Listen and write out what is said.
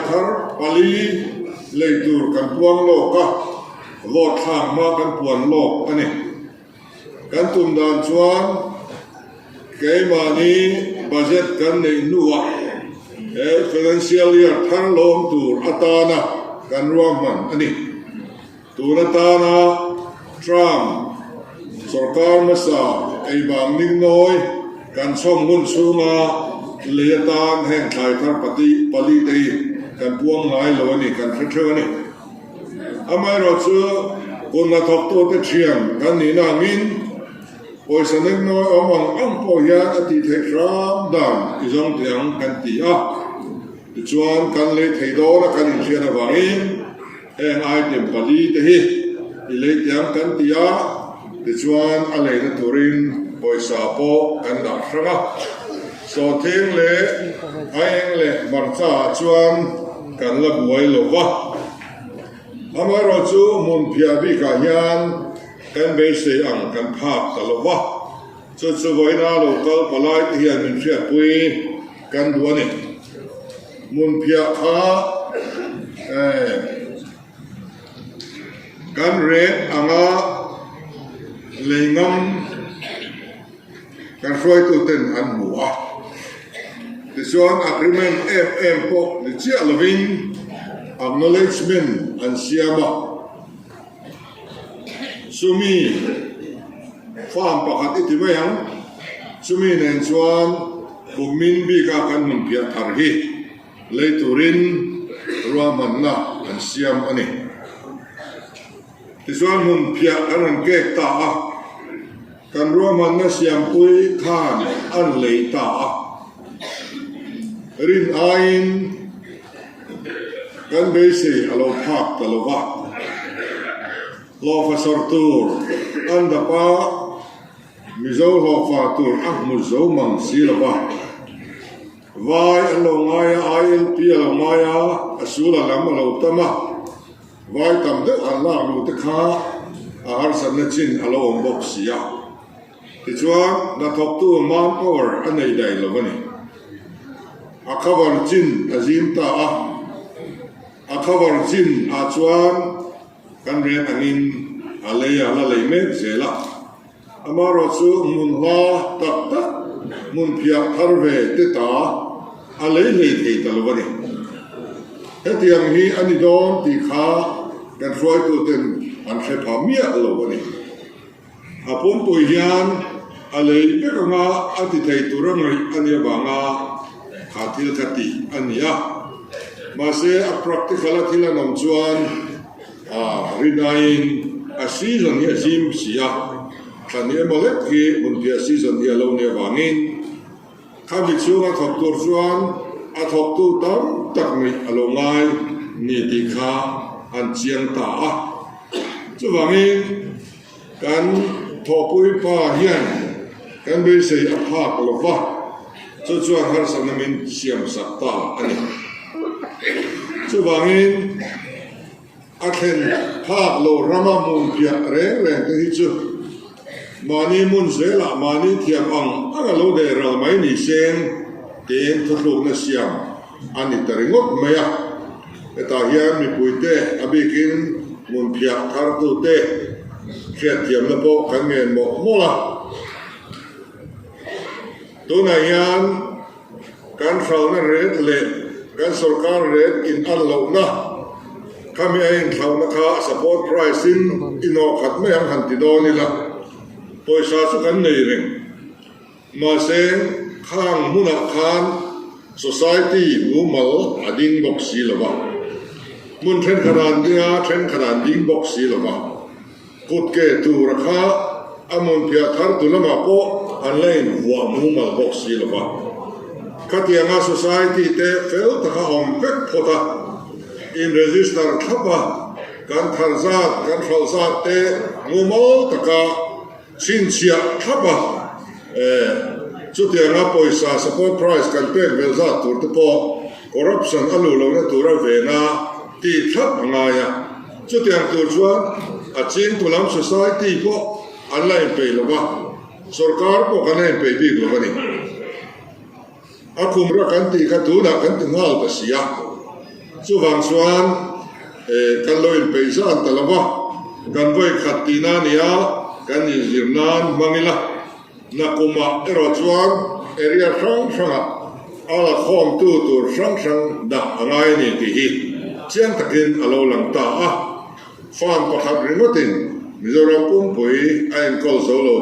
thar pali lei tur kan puang lawk a, vote thlak hma kan puan lawk a ni. Kan tum dan chuan keimahni budget kan neih hnuah he financial year thar lawm tur atana kan ruahman a ni. Tun atana Trump sorkar hmasa eibang ningnawi kan chhawm hun chhunga lei atan heng thlai thar pati pali te hi kan puang ngai lo a ni, kan hre theuh a ni. Amaherawh chu kut hnathawktute thian kan nihna angin pawisa ningnawi awm ang ang pawh hian a tih theih hram dan i zawng teh ang kan ti a. Tichuan kan lei thei dawn a kan inhriat avangin, Heng item pali te hi i lei tiang kan ti a, tichuan a leina turin pawisa pawh kan dah hrang a. Sawhthing leh aieng leh hmarcha ah chuan kan la buai lo va. Amaherawhchu hmun phiah bikah hian kan beisei ang kan phak ta lo va. Chu chu vawiina lo kal palai te hian min hriatpui kan duh a ni. Hmunphiah kha kan rek anga lei ngam kan hruaituten an hmu a. Tichuan agreement em em pawh ni chiah lovin acknowledgement an siam a. Chumi farm pakhat i ti mai ang, chumi nen chuan kummin bika kan hmun phiah thar hi lei turin ruahmanna an siam a ni. Tichuan hmun phiah kan rawn kek ta a, kan ruahmanna siampui khan an lei ta a. Rin aiin kan beisei a lo phak ta lo va, hlawhfa sawr tur an dap a, Mizo hlawhfa tur a hmu zo mang si lo va. Vai an lo ngai a, ILP a lo ngai a, a sula lam a lo tam a, vai tam deuh an lak luh te kha a harsatna chin a lo awm bawk si a. Tichuan, hnathawktu manpower a nei daih lo a ni. A cover chin a zim ta a, a cover chin ah chuan kan rian angin a lei a la lei mek zel a. Amaherawh chu hmun hla tak tak, hmun phiah thar ve te ta a lei hlei thei ta lo a ni. Hetiang hi a ni dawn tih kha kan hruaituten an hre pha miah lo a ni. A pumpui hian a lei vek anga a ti thei tur a ngaih a nih avanga kha thil kha tih a ni a. Mahse a practical a thil an awm chuan a rinaiin a season hi a zim si a, thlan emaw lek hi hmunphiah season hi a lo nih avangin khami chhunga thawk tur chuan a thawktu tam tak ngaih a lo ngai ni tih kha an chiang ta a. Chuvangin kan thawhpui pa hian kan beisei a phak lo va, chu chuan harsatna min siam sak ta a ni. Chuvangin a thlen phak lo rama hmun piah reng reng te hi chu mahni hmun zelah mahni thiam ang ang a lo deh ral mai ni seng tiin thuthlukna siam a ni ta ringawt mai a. Hetah hian mipuite a bikin hmunphiah thartute hriatthiamna pawh kan ngen mawlh mawlh a. Tunah hian kan hralhna rate leh kan sorkar rate in an lohna khami a inthlauhna kha support price in inawhkhat mai ang han ti dawn ila pawisa chu kan nei reng. Mahse, khang hmunah khan society mumal a ding bawk si lo va, hmun thenkhat an ding a, thenkhat an ding bawk si lo va. Kut ke tura kha a hmun phiah thar tu lamah pawh an la invuah mumal bawk si lo va. Khatianga society te fel taka awm vek phawt a, in register thlap a, kan thar zat, kan hralh zat te mumal taka, Chhinchhiah thlap a, chutianga pawisa support price kan pek vel zat tur te pawh corruption a luh lohna tura vena tih thlap a ngai a. Chutiang tur chuan a chingtu lam society pawh an la inpeih lo va, sorkar pawh kan la inpeih bik lo a ni. A kum ra kan tih kha tunah kan ti nghal ta si a. Chuvang chuan kan lo inpeih zan ta lo va, kan vawi khat tihna a ni a, kan inzir nan hmang ila. Nakumah erawh chuan area hrang hrangah a la khawmtu tur hrang hrang dah a ngai a ni tih hi chiang takin a lo lang ta a. Farm pakhat ringawtin Mizoram pumpui a enkawl zo lo.